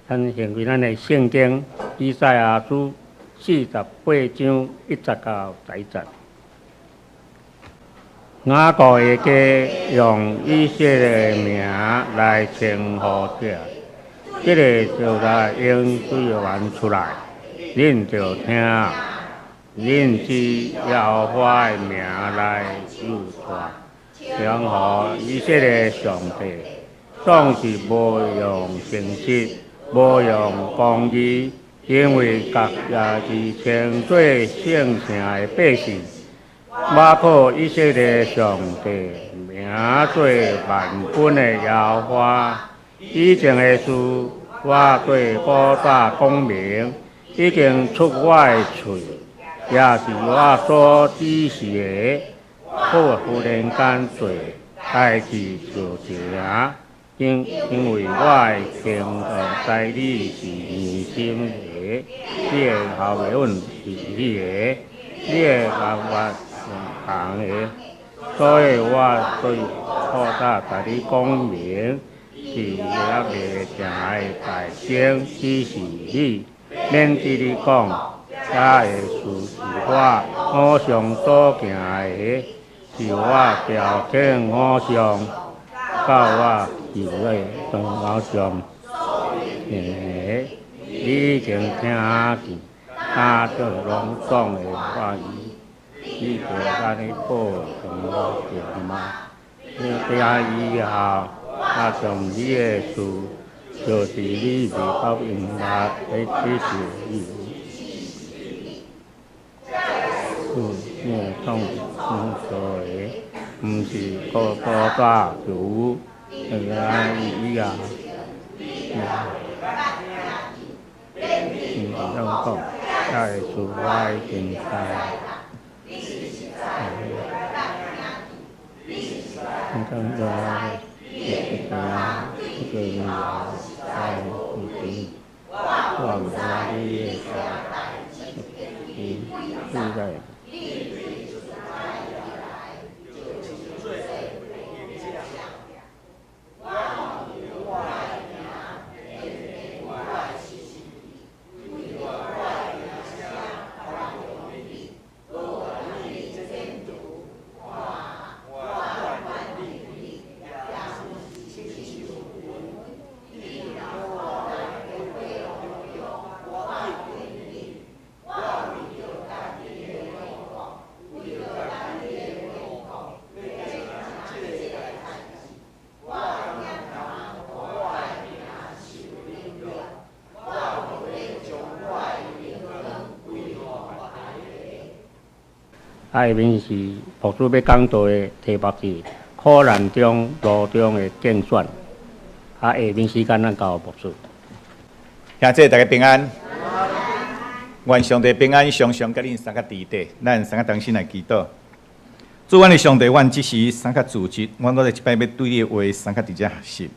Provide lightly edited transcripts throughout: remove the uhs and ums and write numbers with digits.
咱現為咱的聖經以賽亞書48章1節到11節。雅各的家用以色列的名來稱呼這，這个就來用水源出來，恁就聽，恁指耶和華的名來求帶，稱呼以色列上帝，總是無用誠實，無用公義，因為共家己稱做聖城的百姓，倚靠以色列上帝名做萬軍的耶和華。以前的事，我對古早講明，已經出我的喙，也是我所指示的。好忽然間做，代誌就成。因為我的行動在你是良心的，你的後盾是你的，你的辦法是行的，所以我對古早共你講明，是猶未成的代先指示你，免得你講，這个事是我偶像所行的，是我雕刻偶像，教我求的當偶像的，你已經聽見，他就攏總的話語，你就按呢報當對嗎？你聽以後，我將你的事，就是你未到應捌的指示你。是你創做的，毋是古古早就有。那個伊啊，嗯，這樣講，這个事我已經知。嗯，這樣這個我毋知你的是在。啊，下面是牧師欲講道的題目是苦難中路中的揀選。啊，下面時間咱交予牧師。兄弟大家平安，願上帝平安常常佮恁三個佇底，咱三个同心來祈禱。主，阮的上帝，阮這時三較組織，阮閣再一擺欲對你的話三較佇遮學習。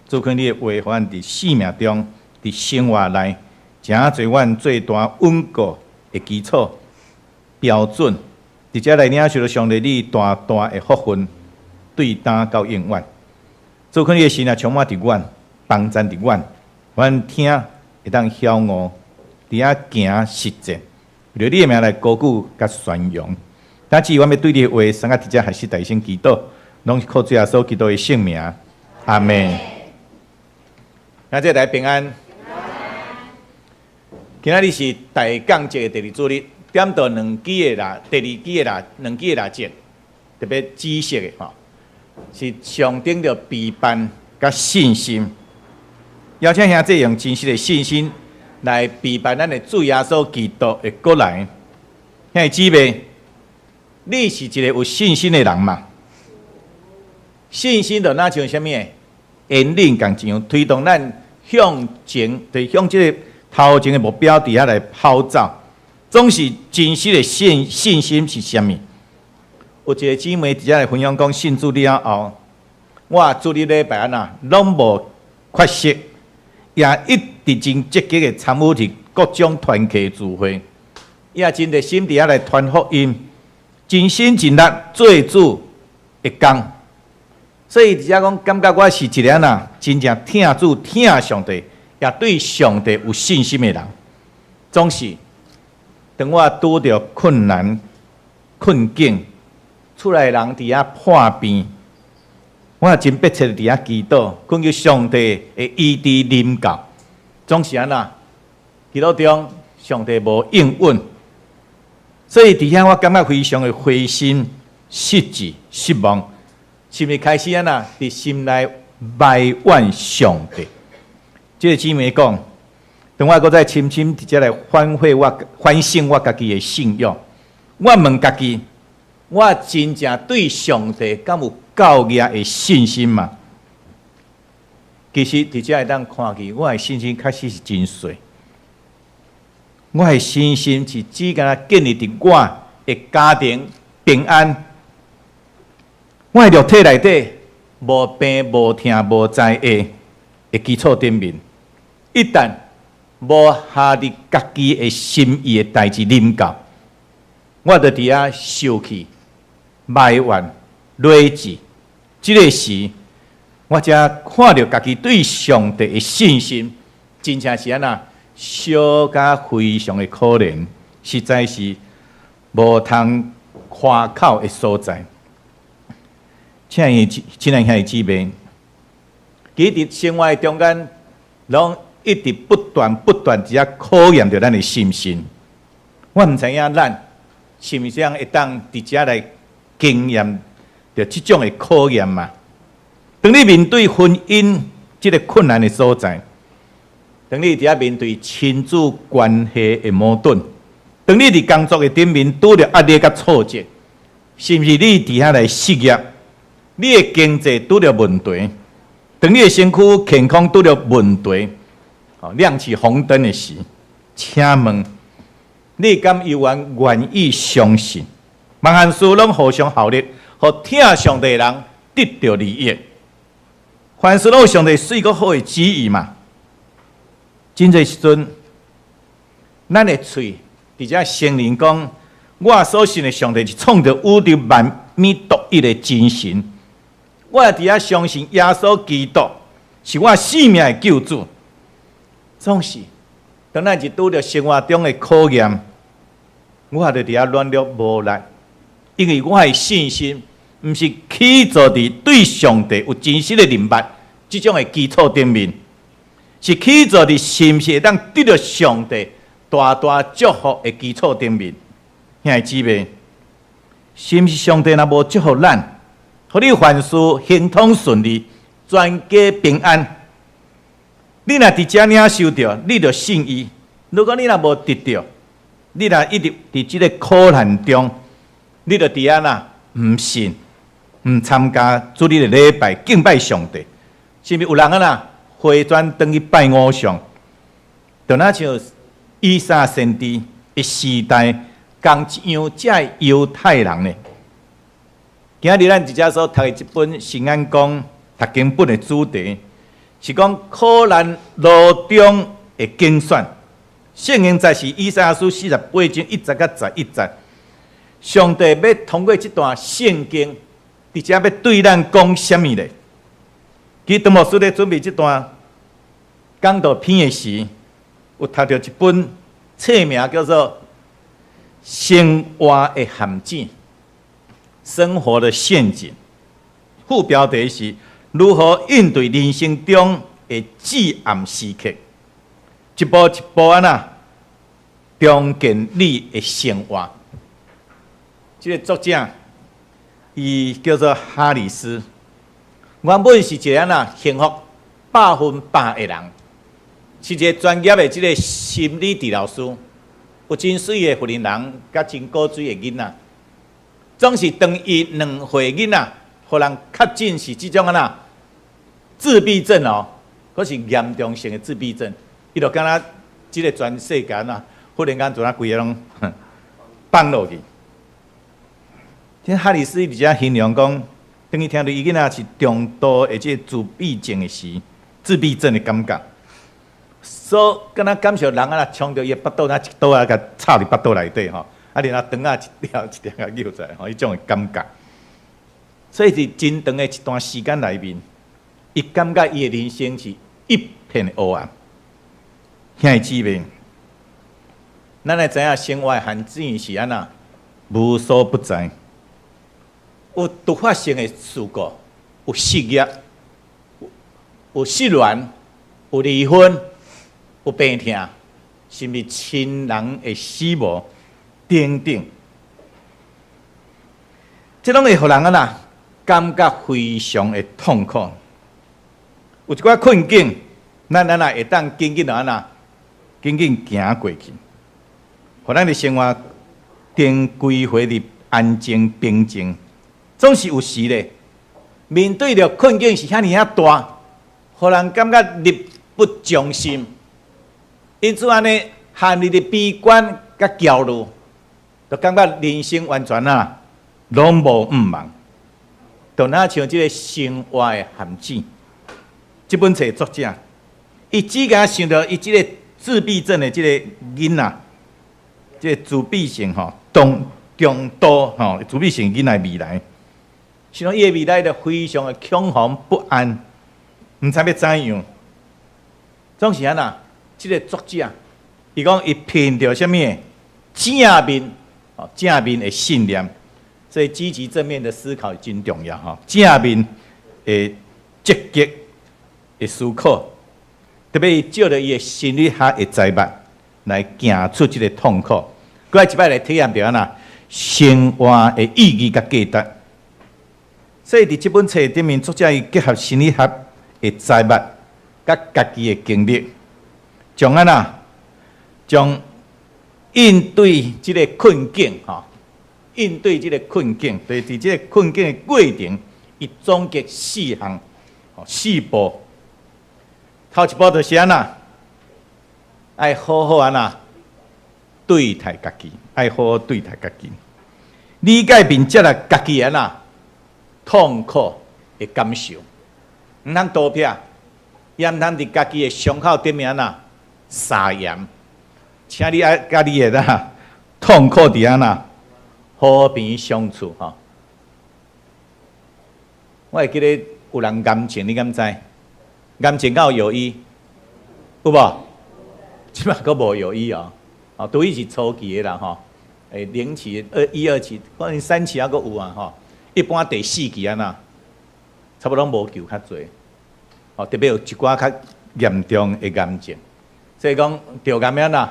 主，懇你的話，予阮佇生命中、佇生活內，誠濟阮最大穩固的基礎標準。佇遮來領受著上帝你大大的福分，對今到永遠。主，懇你的神啊，充滿佇阮，幫贊佇阮，阮聽會當曉悟，佇遐行實踐，為著你的名來高舉佮宣揚。今次阮欲對你的話，三個佇遮學習大聲祈禱，攏是靠主耶穌基督的聖名。阿們。兄弟大家平安。今仔日是大降節的第二主日。點到兩支的蠟，第二支的蠟，兩支的蠟燭，特別紫色的吼，是象徵著備辦佮信心。邀請兄弟用真實的信心來備辦咱的主耶穌基督的閣來。兄弟姊妹，你是一个有信心的人嗎？信心就若像啥物？引領仝一樣，推動咱向前，就是向這个頭前的目標佇遐來跑走。總是真實的信心是啥物？有一个姊妹佇遮來分享講，信主了後，我主日禮拜按怎攏無缺席，也一直真積極的參與佇各種團契聚會，也真熱心佇遐來傳福音，盡心盡力做主的工。所以佇遮講，感覺我是一个按怎真正疼主、疼上帝，也對上帝有信心的人，總是當我拄著困難困境，厝內人佇遐破病，我也真迫切佇遐祈禱，懇求上帝的醫治臨到。總是按怎？祈禱中，上帝無應允，所以佇遐我感覺非常的灰心、失志、失望，甚至開始按怎？佇心內埋怨上帝。這个姊妹講，當我閣再深深佇遮來反省我家己的信仰，我問家己：我真正對上帝敢有夠額的信心嗎？其實佇遮會當看見，我的信心確實是真細。我的信心是只敢若建立佇我的家庭平安，我的肉體內底無病無疼無災的基礎頂面，一旦無合佇家己的心意的代誌臨到，我就佇遐受氣、埋怨、累積。這个時，我才看著家己對上帝的信心，真正是按怎小甲非常的可憐，實在是無通誇口的所在。親愛的親愛兄弟姊妹，其實佇生活的中間，攏一直不斷不斷佇遐考驗著咱的信心。我毋知影咱是毋是會當佇遮來經驗著這種的考驗嘛？當你面對婚姻這个困難的所在，當你佇遐面對親子關係的矛盾，當你佇工作的頂面拄著壓力佮挫折，是毋是你佇遐來失業？你的經濟拄著問題，當你的身軀健康拄著問題，亮起紅燈的時，請問你敢猶原願意相信？萬項事攏互相效力，予疼上帝的人得著利益。凡事攏有上帝媠閣好的旨意嘛？真濟時陣，咱的喙佇遮承認講，我所信的上帝是創造宇宙萬物獨一的真神。我也佇遮相信耶穌基督是我性命的救主。總是當咱一拄著生活中的考驗，我就佇遮軟弱無力，因為我的信心毋是起造佇對上帝有真實的認捌這種的基礎頂面，是起造佇是毋是會當得著上帝大大祝福的基礎頂面。兄弟姊妹，是毋是上帝若無祝福咱，予你凡事亨通順利，全家平安？你若佇遮領受著，你就信伊；如果你若無得著，你若一直佇這个苦難中，你就佇遐啦，毋信，毋參加主日的禮拜敬拜上帝，是毋是有人按怎回轉轉去拜偶像？就若像以賽亞先知的時代，仝一樣，遮猶太人呢？今日咱佇遮所讀的這本新眼光讀經本的主題，是講苦難路中的揀選。聖經在是以賽亞書48章1節到11節。上帝欲通過這段聖經，佇遮欲對咱講啥物咧？其實當牧師咧準備這段講道片的時，有讀著一本冊名叫做《生活的陷阱》。生活的陷阱，副標題是如何應對人生中的至暗時刻，一步一步按怎重建你的生活。這个作者，伊叫做哈里斯，原本是一个按怎幸福100%的人，是一个專業的這个心理治療師，有真媠的婦人佮真古錐的囡仔。總是當伊2歲囡仔，予人確診是這種按怎自閉症哦，閣是嚴重性的自閉症，伊就敢若這个全世界按怎，忽然間就按規个攏放落去。這哈里斯佇遮形容講，當伊聽著伊囡仔是重度的這个自閉症的時，自閉症的感覺，所敢若感受人按怎衝著伊的腹肚，若一刀仔共插佇腹肚內底吼。啊，然後腸仔一條一條共揪出來，吼，彼種的感覺。所以佇真長的一段時間內面，伊感覺伊的人生是一片的黑暗。兄弟姊妹，咱來知影生活的陷阱是按怎無所不在，有突發性的事故，有失業，有失戀，有離婚，有病痛，甚至親人的死亡等等，這攏會予人按怎感覺非常的痛苦。有一寡困境，咱按怎會當緊緊就按怎緊緊行過去，予咱的生活定歸回佇安靜平靜。總是有時咧，面對著困境是遐爾仔大，予人感覺力不從心。因此按呢，陷入佇悲觀佮焦慮，就感覺人生完全啊，攏無向望。就若像這个生活的陷阱。這本冊作者，伊只敢想著伊這个自閉症的這个囡仔，這个自閉性吼，中中度吼，自閉性囡仔未來，想講伊的未來就非常的恐慌不安，毋知欲怎樣。總是按怎？這个作者，伊講伊憑著啥物？正面哦，正面的信念，所以積極正面的思考真重要吼。正面的積極的思考，特別伊借著伊的心理學的才捌來行出這个痛苦。閣來一擺來體驗著按怎生活的意義佮價值。所以佇這本冊頂面，作者伊結合心理學的才捌佮家己的經歷，將按怎將應對這个困境吼，應對這个困境，對佇這个困境的過程，伊總結四項，四步。頭一步就是按怎，愛好好按怎對待家己，愛好好對待家己，理解並接納家己按怎痛苦的感受，毋通逃避，也毋通佇家己的傷口頂面按怎撒鹽，請你愛佮你的啦痛苦佇按怎和平相處吼。我會記得有人癌症，你敢知？癌症敢有藥醫？有無？這擺閣無藥醫哦。哦，除非是初期的啦吼，零期、二一二期，可能三期猶閣有啊吼。一般第四期按怎，差不多攏無救較濟。哦，特別有一寡較嚴重的癌症，所以講著癌按怎，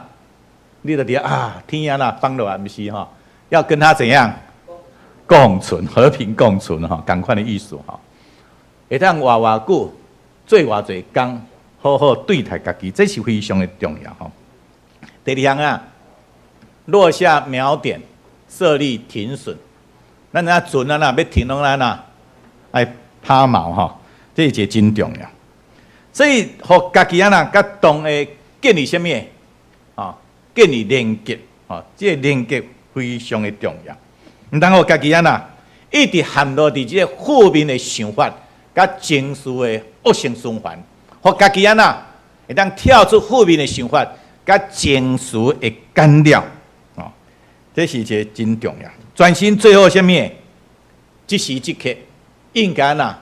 你就佇啊天按怎放落來，毋是吼，要跟他怎樣共存，和平共存吼，仝款的意思吼。會當活偌久，做偌濟工，好好對待家己，這是非常的重要吼。第二項啊，落下錨點，設立停損。咱若船啊，若欲停攏按怎，愛拍錨吼，這是一个真重要。所以，予家己按怎，佮當下建立啥物？啊，建立連結，啊，這个連結非常的重要。毋通予家己按怎，一直陷落佇這个負面的想法，佮情緒的惡性循環，予家己按怎，會當跳出負面的想法，佮情緒的干擾，哦，這是一个真重要。專心做好啥物？這時這刻應該按怎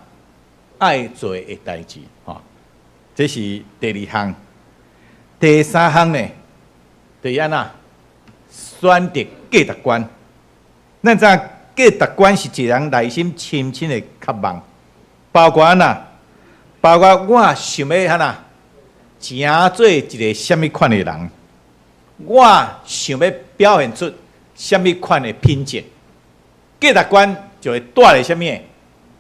愛做的代誌，吼，這是第二項。第三項呢，就是按怎選擇價值觀。咱知影價值觀是一個人內心深深的渴望，包括按怎，包括我想欲按怎，成做一个啥物款的人，我想欲表現出啥物款的品質，價值觀就會帶來啥物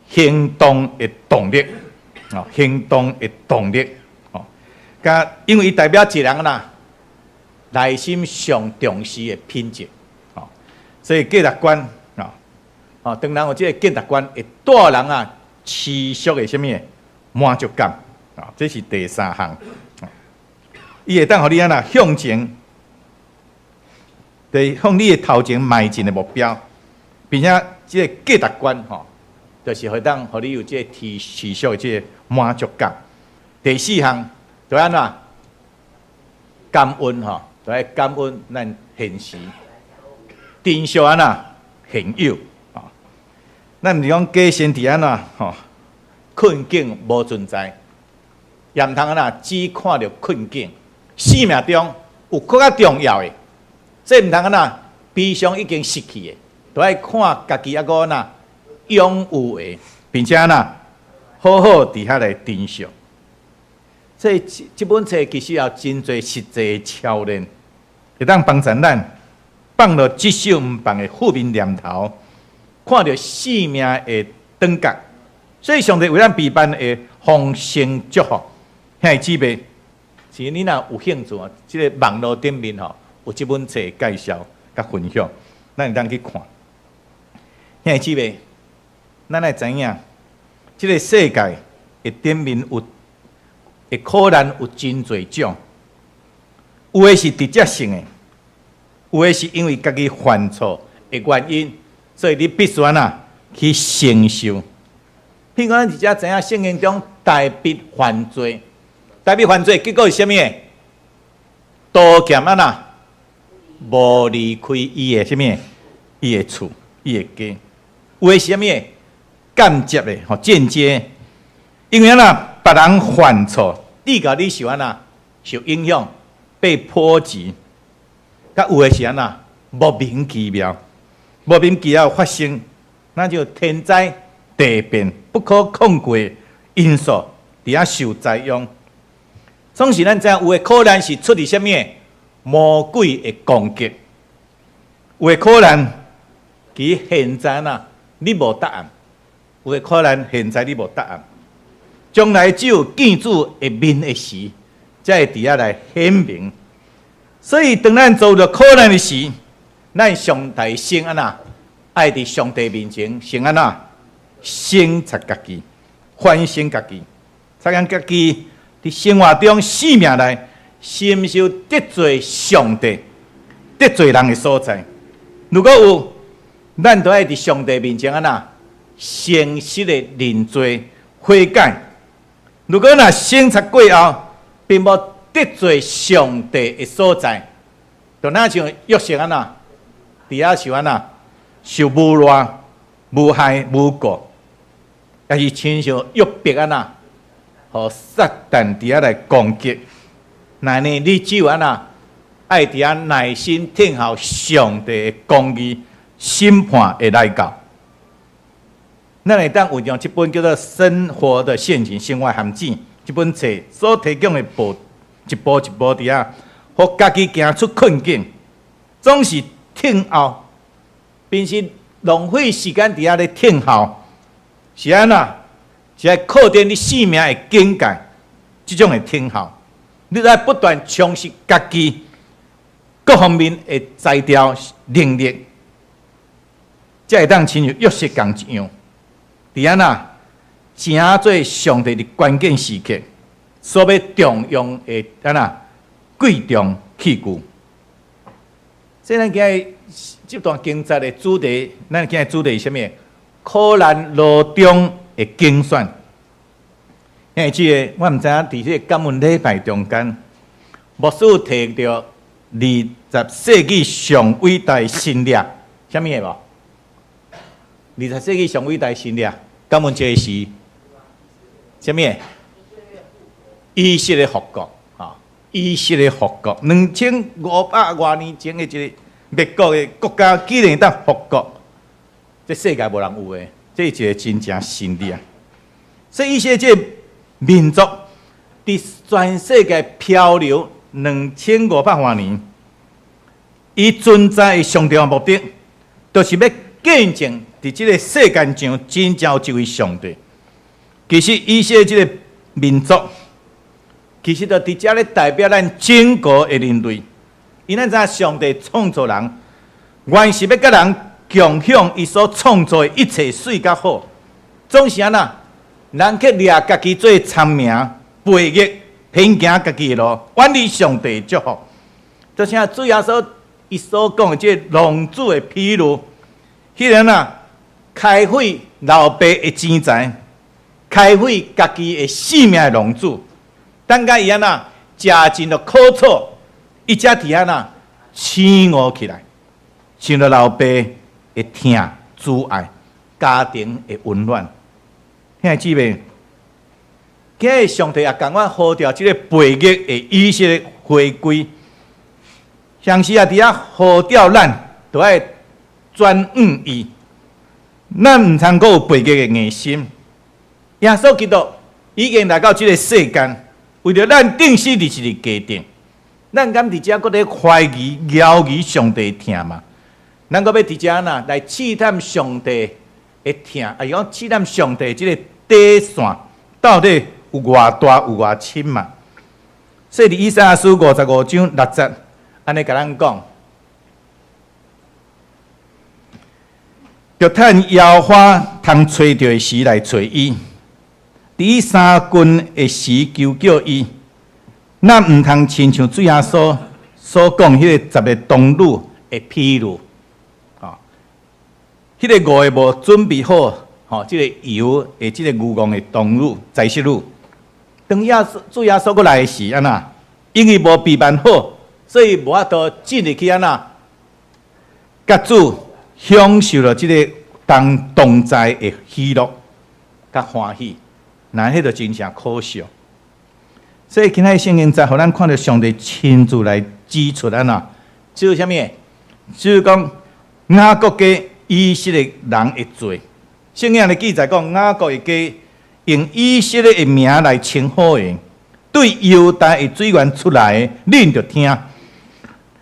行動的動力，哦，行動的動力，哦，佮因為伊代表一個人啦，內心上重視的品質，哦，所以價值觀，哦，哦，當人有這个價值觀，會帶人啊持續的啥物滿足感，啊，這是第三項，伊會當予你按怎向前，對，向你的頭前邁進的目標，並且這个價值觀吼，就是會當予你有這个持持續的這个滿足感。第四項就按怎感恩吼，就愛感恩咱現時，珍惜按怎現有啊。咱毋是講假設佇按怎吼，困境無存在，也毋通按怎只看著困境，生命中有閣較重要的，這毋通按怎悲傷已經失去的，都愛看家己猶閣按怎擁有的，並且按怎好好佇遐來珍惜。所以這本冊其實有真濟實際的操練，會當幫助咱放落執手毋放的負面念頭，看著生命的轉角。所以上帝為咱備辦的豐盛祝福，兄弟姊妹，是你若有興趣啊，這个網路頂面吼有這本冊介紹佮分享，咱會當去看。兄弟姊妹，咱愛知影，這个世界的頂面有的苦難有真濟種，有的是直接性的，有的是因為家己犯錯的原因，所以你必須按怎去承受。譬如講，咱佇遮知影聖經中大衛犯罪，大衛犯罪結果是啥物？刀劍按怎無離開伊的啥物？伊的厝，伊的家。有的是啥物？間接的，吼，間接。因為按怎別人犯錯，你共你受按怎受影響，被波及。佮有的是按怎莫名其妙，莫名其妙發生，那就天災地變不可控制的因素，佇遐受災殃。總是咱知影有的苦難是出佇啥物？魔鬼的攻擊。有的苦難，其實現在呐，你無答案；有的苦難現在你無答案，將來只有見主的面的時，才會佇遐來顯明。所以，當咱遭到苦難的時，咱上大先按怎，愛佇上帝面前先按怎，省察家己，反省家己，察驗家己佇生活中生命內是毋是有得罪上帝、得罪人的所在？如果有，咱都愛佇上帝面前按怎，誠實的認罪悔改。如果若省察過後，並無得罪上帝的所在，就若像約瑟按怎，佇遐受按怎，受誣賴、誣害、誣告，抑是親像約伯按怎，予撒旦佇遐來攻擊。那呢，你只有按怎，愛佇遐耐心等候上帝的公義審判會來到。咱會當運用這本叫做《生活的陷阱》生活陷阱這本冊所提供的步一步一步佇遐，予家己行出困境，總是等候，平時浪費時間佇遐咧等候，是按怎？是愛擴展你生命的境界，這種的等候，你愛不斷充實家己各方面的才調能力，才會當親像約瑟仝一樣，佇按怎成做上帝佇關鍵時刻所欲重用的按怎貴重器具。這咱今日這段經節的主題，咱今日主題是啥物？苦難路中的揀選。因為這个，我毋知影佇這个感恩禮拜中間，牧師提著20世紀上偉大的神蹟，啥物的無？20世紀上偉大的神蹟，感恩節是啥物的？以色列復國，啊，以色列復國，2500外年前的一个滅國的國家，竟然會當復國，這世界無人有的，這是一個真正神蹟。所以以色列這個民族佇全世界漂流2500外年，伊存在的上重要目的，就是欲見證佇這个世間上真正有一位上帝。其實以色列這个民族，其實就佇遮咧代表咱整個的人類。因為咱知影上帝創造人，原是欲佮人共享伊所創造的一切媠佮好，總是按怎，人卻掠家己做聰明、背逆、偏行家己的路，遠離上帝的祝福。就像主耶穌伊所講的這个浪子的比喻，彼个人啊，開費老爸的錢財，開毀家己的性命的浪子，等甲伊按怎食盡著苦楚，伊才佇按怎醒悟起來，想著老爸的疼、慈愛、家庭的溫暖。兄弟姊妹，今日上帝也仝款呼召這个背逆的以色列回歸。相時啊，佇遐呼召咱，著愛轉向伊。咱毋通閣有背逆的硬心。耶穌基督已經來到這个世間，為著咱釘死佇十字架頂。咱敢佇遮閣咧懷疑、猶疑上帝的疼嗎？咱閣欲佇遮若來試探上帝的疼，抑是講試探上帝這个底線到底有偌大、有偌深嘛？所以佇以賽亞書55章6節，按呢共咱講，著趁耶和華通揣著的時來揣伊，佇伊相近的時求叫伊。咱毋通親像主耶穌所講彼个十个童女的譬喻，吼，彼个五个無準備好，吼，這个油的這个愚戇的童女、才淑女，當耶穌主耶穌閣來的時，按怎？因為無備辦好，所以無法度進入去按怎？共主享受著這个當同在的喜樂佮歡喜，那彼就真正可惜。所以今仔聖經節，予咱看著上帝親自來指出按怎，指出啥物？指出講雅各家以色列人的罪。聖經的記載講，雅各的家用以色列的名來稱呼的，對猶大的水源出來的，恁著聽。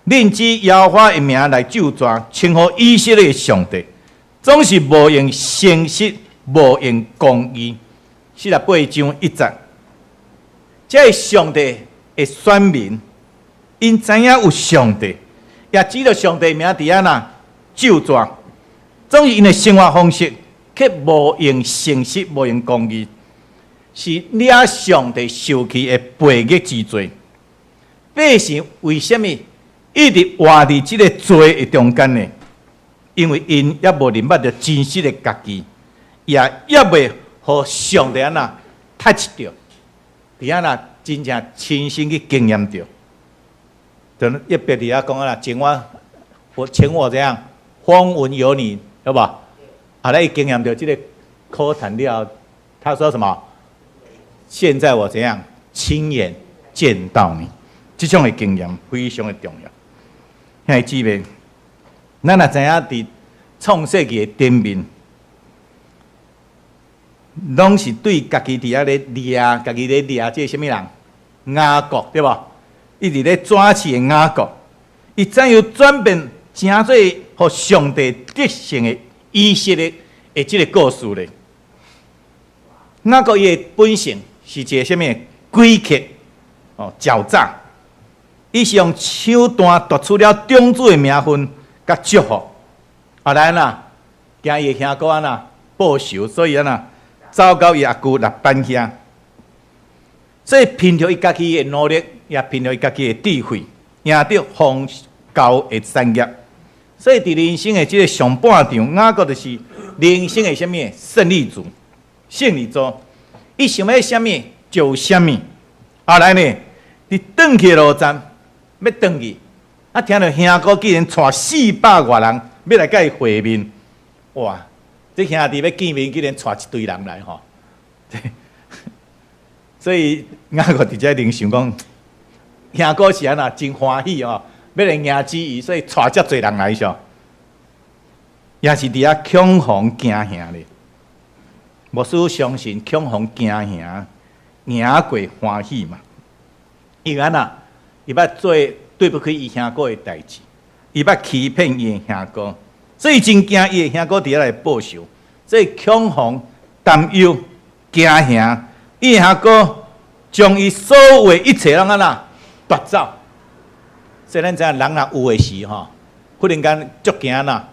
恁指耶和華的名來咒詛，稱呼以色列的上帝，總是無用誠實，無用公義。48章1節。這个上帝的選民，𪜶知影有上帝，也指著上帝名佇按怎咒詛，總是𪜶的生活方式，卻無用誠實，無用公義，是惹上帝受氣的背逆之罪。百姓為啥物一直活佇這个罪的中間呢？因為𪜶猶無認捌著真實的家己，也猶未予上帝按怎 touch 著。佇按怎真正親身去經驗著，就一別佇遐講啊啦，前我怎樣，風聞有你，對無？後來伊經驗著這个口談了，他說什麼？現在我怎樣親眼見到你，這種的經驗非常的重要。兄弟姊妹，咱若知影佇創世記的頂面，攏是對家己佇遐咧掠，家己咧掠這个啥物人？雅各對無？一直咧展翅的雅各，伊怎樣轉變成做予上帝得勝的以色列的這个故事咧？雅各伊的本性是一个啥物詭譎哦，狡詐，伊是用手段奪取了長子的名分佮祝福。後來若驚伊的兄哥按怎報仇，所以按怎走到伊阿舅拉班遐，所以憑著伊家己的努力，也憑著伊家己的智慧，贏得豐厚的產業。所以佇人生的這个上半場，雅各就是人生的啥物勝利組，勝利組。伊想欲啥物就有啥物。後來呢，佇轉去的路站，欲轉去，啊，聽著兄哥竟然帶400外人欲來共伊會面，哇！這兄弟欲見面，竟然帶一堆人來吼。所以雅各佇遮靈想講，兄哥是按怎真歡喜哦，欲來迎接伊，所以帶遮濟人來唓，也是佇遐恐慌驚嚇咧。牧師相信恐慌驚嚇贏過歡喜嘛？因為按怎，伊捌做對不起伊兄哥的代誌，伊捌欺騙伊的兄哥，所以真驚伊的兄哥佇遐來報仇，所以恐慌、擔憂、驚嚇，伊的兄哥將伊所有的一切攏按怎奪走。所以咱知影人若有的時吼，忽然間足驚哪，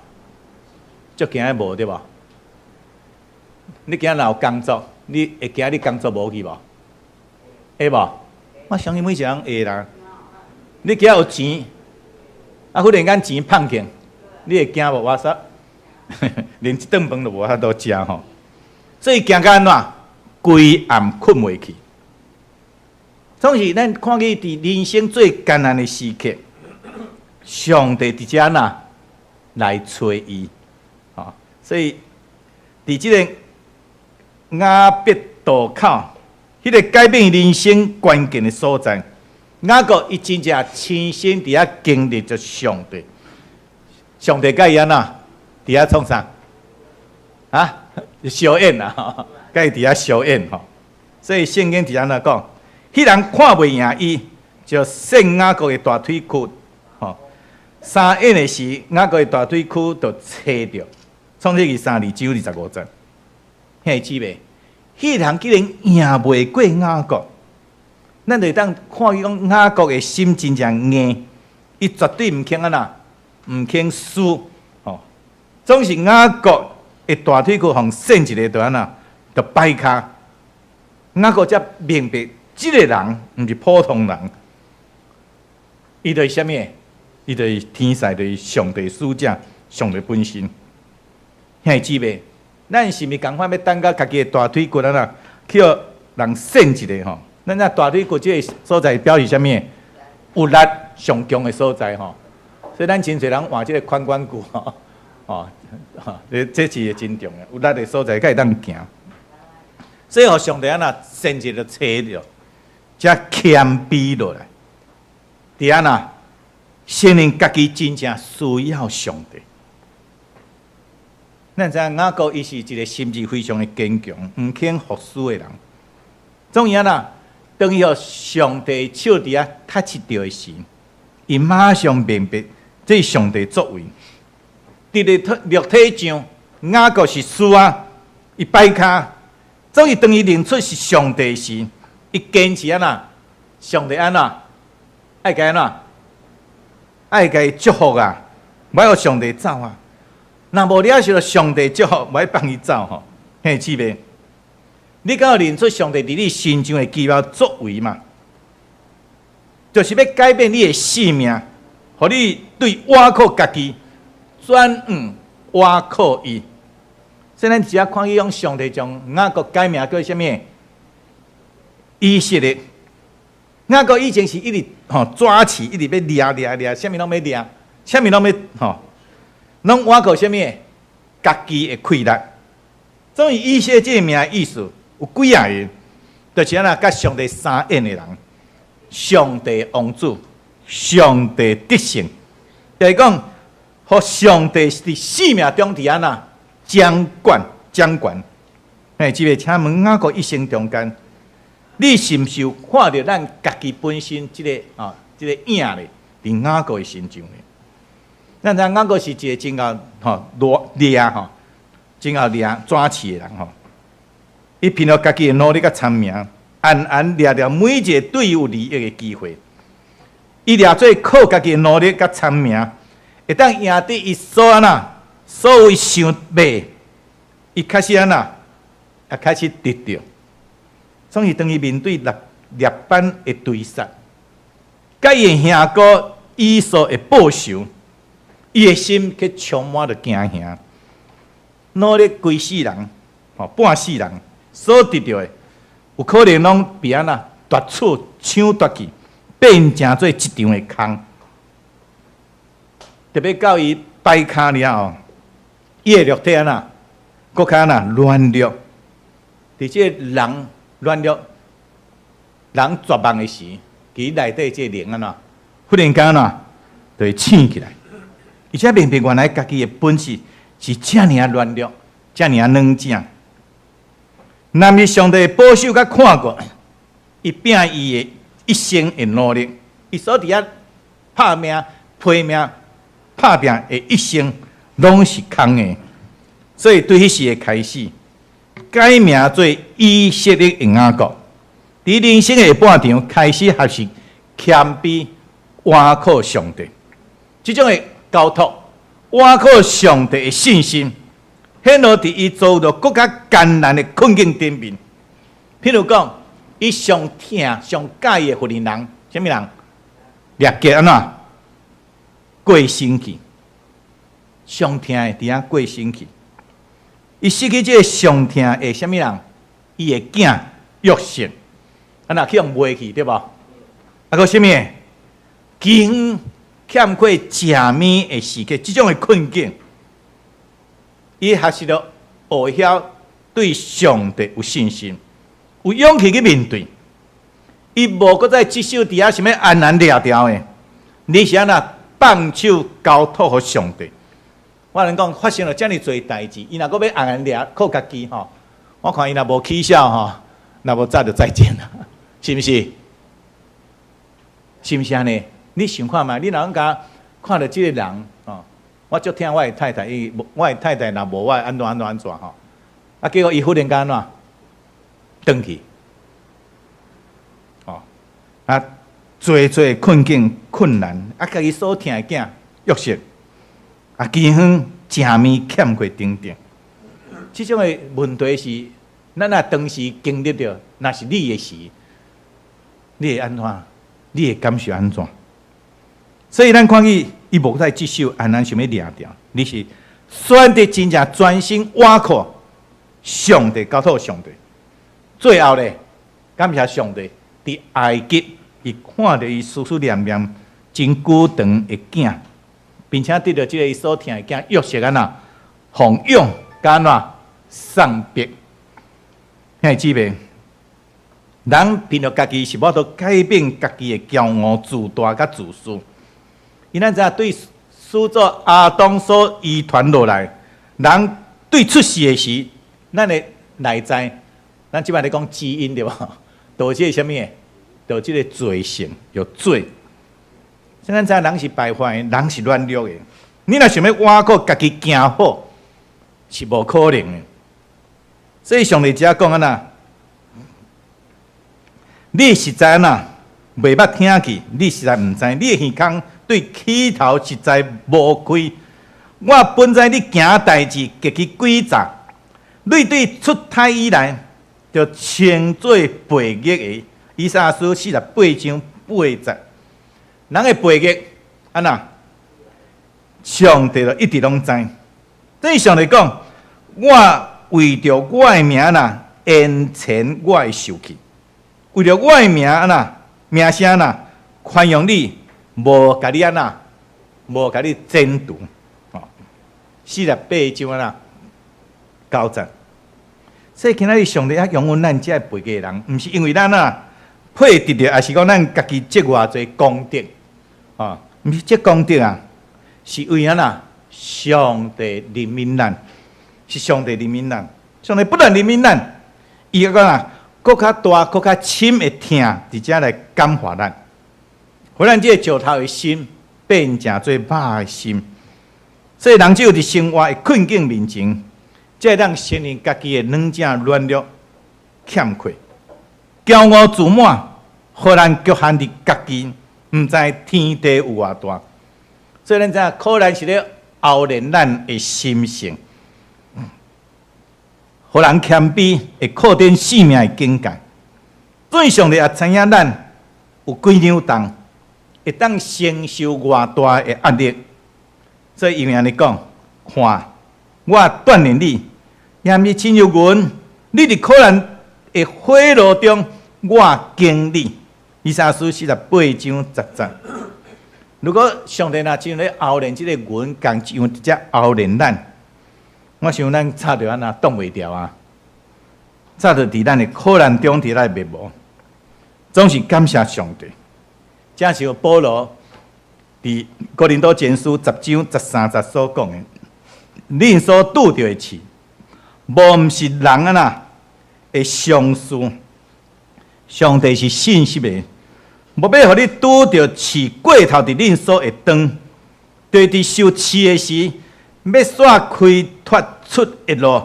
足驚無對無？你今若有工作，你會驚你工作無去無？會無？我相信每一個人會啦。你今有錢，啊，忽然間錢膨去，你會驚無？我說，連一頓飯都無法度食吼。所以驚甲按怎？規暗睏袂去。總是咱看見佇人生最艱難的時刻，上帝佇遮哪來揣伊，吼。所以佇這个雅博渡口，彼个改變人生關鍵的所在，雅各伊真正親身佇遐經歷著上帝，上帝佮伊按怎？佇遐創啥？啊？相演啊！佮伊佇遐相演吼。所以聖經佇按怎講？彼人看袂贏伊，就扇雅各的大腿骨吼。相演的時，雅各的大腿骨就切著。創世記32章25節，兄弟姊妹，彼人竟然贏袂過雅各，咱就會當看見講雅各的心真正硬，伊絕對毋肯按怎，毋肯輸吼。總是雅各的大腿骨予扇一下就按怎，就擺跤。雅各才明白，這个人毋是普通人，伊就是啥物？伊就是天使，就是上帝使者，上帝本身。兄弟姊妹，咱是毋是仝款欲等到家己的大腿骨按怎，去予人扇一下吼？咱這大腿骨這个所在表示啥物？有力上強的所在吼。所以咱真濟人換這个髖關骨吼，哦，這這是真重要，有力的所在才會當行。所以予上帝按怎扇一下切著，才謙卑落來。佇按怎承認家己真正需要上帝。咱知影雅各伊是一个心志非常的堅強，毋肯服輸的人。總之啦，當伊予上帝手佇遐touch著的時，伊馬上明白這是上帝作為。佇咧肉體上，雅各是輸啊，伊擺跤。所以當伊認出是上帝時，伊堅持按怎？上帝按怎？愛共按怎？愛共伊祝福啊！欲予上帝走啊！若無領受著上帝祝福，欲放伊走吼，兄弟姊妹，你敢有認出上帝佇你身上的奇妙作為嘛？就是欲改變你的性命，予你對倚靠家己轉往倚靠伊。所以咱只要看見講上帝將雅各改名叫啥物？以色列。雅各以前是一直吼抓起，一直欲掠掠掠，啥物攏欲掠，啥物攏欲吼，攏倚靠啥物？家己的氣力。所以以色列這个名的意思有幾仔个，就是按怎佮上帝相演的人，上帝王子，上帝得勝，就是講，予上帝佇生命中佇按怎掌管掌權。嘿，這個請問雅各一生中間，你是毋是有看著咱家己本身這个啊，這个影咧，佇雅各的身上咧？咱知雅各是一个真𠢕吼掠掠吼，真𠢕掠抓刺的人吼。伊憑著家己的努力佮聰明，暗暗掠著每一个對伊有利益的機會。伊掠做靠家己的努力佮聰明，會當贏得伊所按怎所有想欲，伊開始按怎，也開始得著。總是當伊面對臘臘班的追殺，佮伊的兄哥以掃的報仇，伊的心卻充滿著驚嚇。努力規世人，吼半世人所得著的，有可能攏被按怎奪取、搶奪去，變成做一場的空。特別到伊擺跤了後，伊的肉體按怎，閣較按怎軟弱。佇這个人軟弱、人絕望的時，其實內底這個靈按怎，忽然間按怎，就會醒起來，而且明白原來家己的本質是遮爾仔軟弱，遮爾仔軟正。若毋是上帝保守佮看顧，伊拼伊的一生的努力，伊所佇遐拍命、拼命、拍拼的一生，攏是空的。所以對彼時的開始，改名做以色列的雅各，佇人生的下半場開始學習謙卑、倚靠上帝，這種的交託、倚靠上帝的信心，顯露佇伊遭遇著閣較艱難的困境頂面。譬如講，伊上疼、上佮意的婦人，啥物人？掠結按怎過身去？上疼的佇遐過身去。伊失去這个上疼的啥物人？伊的囝約瑟，按怎去予賣去對無？啊，閣啥物？飢荒欠缺食物的時刻，這種的困境，伊學習著學曉對上帝有信心，有勇氣去面對。伊無閣再執守佇遐想欲安然掠牢的，你是按怎放手交託予上帝？我共恁講，發生了遮爾濟代誌，伊若閣欲安然掠靠家己吼，我看伊若無起痟吼，若無早就再見啦，是毋是？是毋是按呢？你想看覓？你若講共看著這个人吼，我足疼我的太太，伊我的太太若無我按怎按怎按怎吼，啊，結果伊忽然間按怎轉去，哦，啊，濟濟困境困難，啊，家己所疼的囝約瑟，啊，饑荒、食物欠缺等等，這種的問題是，咱若當時經歷著，若是你的時，你會按怎？你會感受按怎？所以咱看見伊無再執守，安然想欲掠牢，你是選擇真正專心倚靠上帝，交託上帝。最後咧，感謝上帝，佇埃及，伊看著伊思思念念真久長的囝，並且得著這个伊所疼的囝約瑟按怎奉養，佮按怎送別。兄弟姊妹，人憑著家己是無法度改變家己的驕傲、自大佮自私。因咱知影對始祖亞當所遺傳落來，人對出世的時，咱的內在，咱這擺咧講基因對無？就這个啥物的？就這个罪性，有罪。所以咱知影人是敗壞的，人是軟弱的。你若想欲倚靠家己行好，是無可能的。所以上帝才講按怎？你實在按怎袂捌聽見？你實在毋知，你的耳孔對起頭實在無開。我本知你行代誌極其詭詐，你對出胎以來就稱做悖逆的。以賽亞書48章8節，人的悖逆按怎？上帝就一直攏知。所以上帝講，我為著我的名啦，延遲我的受氣；為著我的名啦，名聲啦，寬容你，無共你按怎，無共你剪除。哦，48章按怎9節。所以今仔日上帝猶容忍咱這個悖逆的人，毋是因為咱啊配得著，抑是講咱家己積偌濟功德，啊，毋是積功德啊，是為按怎？上帝憐憫咱，是上帝憐憫咱，上帝不但憐憫咱，伊閣講啊，閣較大、閣較深的疼，佇遮來感化咱，予咱這個石頭的心變成做肉的心。所以人只有佇生活的困境面前，才會當承認家己的軟正軟弱、欠缺、驕傲自滿，予咱局限佇家己，毋知天地有偌大。所以咱知影苦難是咧熬練咱的心性，予人謙卑，會擴展生命的境界。所以上帝也知影咱有幾兩重，會當承受偌大的壓力。所以伊會按呢講：看，我鍛鍊你，也毋是親像銀，你佇苦難的火爐中，我經你。以賽亞書48章10節。如果上帝若像咧熬煉這个銀，仝樣直接熬煉咱，我想咱早就按怎擋袂牢啊！早就佇咱的苦難中佇咧滅亡。總是感謝上帝。正像保羅佇哥林多前書10章13節所講的，恁所拄著的試，無毋是人按怎會相似，上帝是信實的，無欲予你拄著試過頭佇恁所會當，就佇受試的時，欲煞開拓出一路，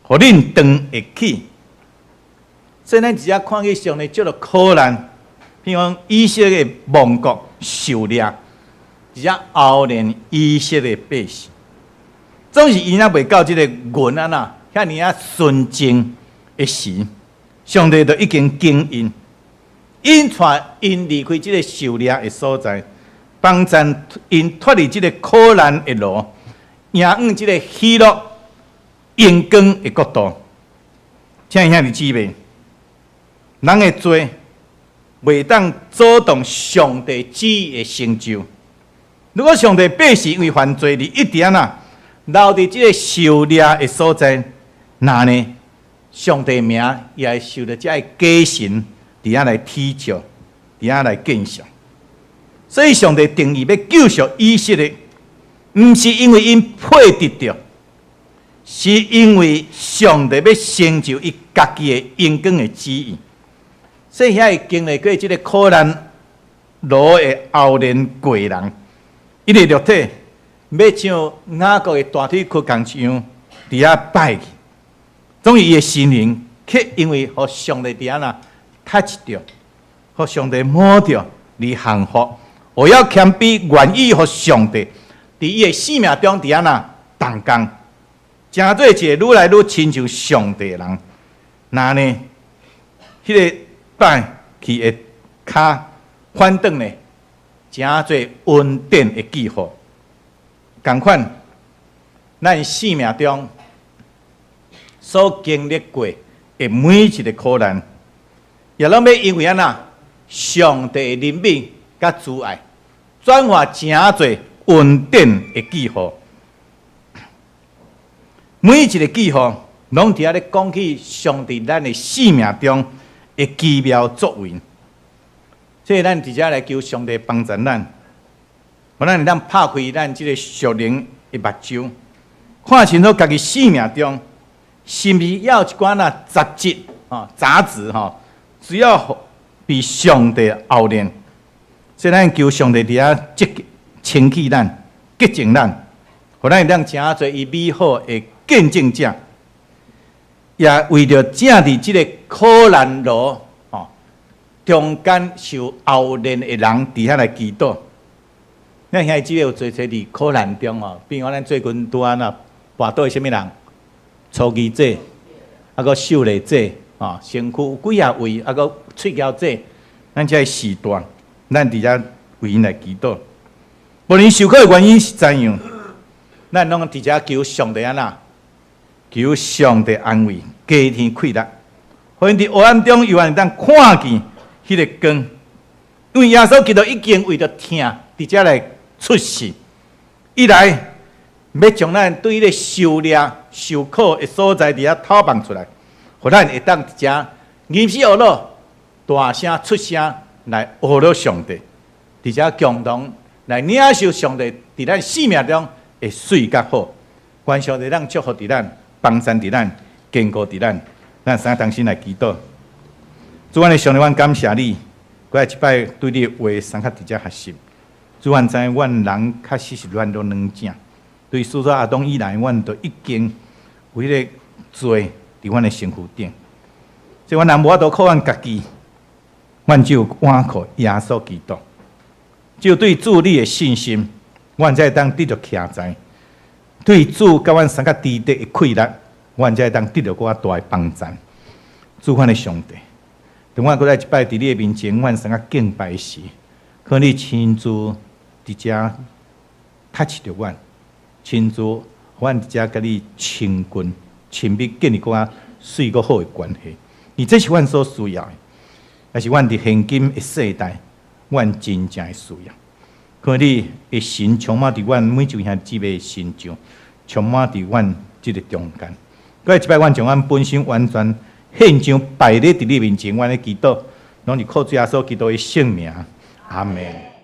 予恁當會起。所以咱直接看見上帝藉著苦難，譬如講以色列亡國受掠，直接熬煉以色列百姓，總是𪜶猶未到這个銀按怎遐爾仔純淨的時，上帝就已經經𪜶，𪜶帶𪜶離開這个受掠的所在，幫助𪜶脫離這个苦難的路，迎往這个喜樂榮光的國度。親愛兄弟姊妹，人的罪袂當阻擋上帝旨意的成就。如果上帝百姓因為犯罪而一直按怎留佇這个受掠的所在，那呢？上帝名也會受著這个假神佇遐來體恤，佇遐來見識。所以上帝定意欲救贖以色列，毋是因為𪜶配得著，是因為上帝欲成就伊家己的榮光的旨意。所以遐會經歷過這个苦難路的熬煉過人，伊的肉體欲像雅各的大腿骨仝一樣，佇遐敗去。總是伊的心靈，卻因為予上帝佇遐若 touch 著，予上帝摸著而降服，為了謙卑，願意予上帝佇伊的生命中佇遐若動工，成做一个愈來愈親像上帝的人。那呢，彼个敗去的跤反轉呢，成做恩典的記號。仝款，咱生命中所經歷過的每一个苦難，也攏欲因為按怎，上帝的憐憫佮慈愛，轉化成做恩典的記號。每一个記號，攏佇遐咧講起上帝咱的生命中的奇妙作為。所以咱佇遮來求上帝幫助咱，予咱會當拍開咱這个屬靈的目睭，看清楚家己生命中是毋是猶有一寡若雜質啊雜質吼，需要被上帝熬煉。所以咱求上帝佇遐積極清氣咱、潔淨咱，予咱會當成做伊美好的見證者，也為著正佇這个苦難路吼中間受熬煉的人佇遐來祈禱。咱兄弟姊妹有濟濟佇苦難中吼，比如講咱最近拄仔若跋倒的啥物人，初二姐，啊閣秀麗姐，吼，身軀有幾仔位，啊閣喙嬌姐，咱這个時代，咱佇遮為𪜶來祈禱。無論受苦的原因是怎樣，咱攏佇遮求上帝按怎，求上帝安慰，加添氣力，予𪜶佇黑暗中猶原會當看見彼个光。因為耶穌基督已經為著疼，佇遮來出世，伊來欲將咱對彼个受掠、受苦的所在佇遐討放出來，予咱會當佇遮入死懊惱，大聲出聲來阿羅上帝，佇遮共同來領受上帝佇咱生命中的媠佮好。願上帝當祝福佇咱，幫贊佇咱，堅固佇咱。咱三同心來祈禱。主，阮的上帝，阮感謝你，閣來一擺對你的話相較佇遮學習。主，阮知影阮人確實是軟弱軟正，對始祖亞當以來，阮都已經有彼个罪佇阮的身軀頂。所以，阮人無法度靠阮家己，阮只有倚靠耶穌基督，只有對主你的信心，阮才會當得著徛在。對主佮阮相較值得的氣力，阮才會當得著閣較大的幫贊。主阮的上帝，當阮閣來一擺佇你的面前，阮相較敬拜時，可你親自佇遮 touch 著阮，親自予阮佇遮佮你親近、親密，建立閣較媠閣好的關係。而這是阮所需要的，也是阮佇現今的世代，阮真正的需要。可你的神充滿佇阮每一位兄弟姊妹的身上，充滿佇阮這个中間。閣來一擺，阮將阮本身完全獻上，擺咧佇你面前，阮的祈禱，攏是靠主耶穌基督的聖名。阿門。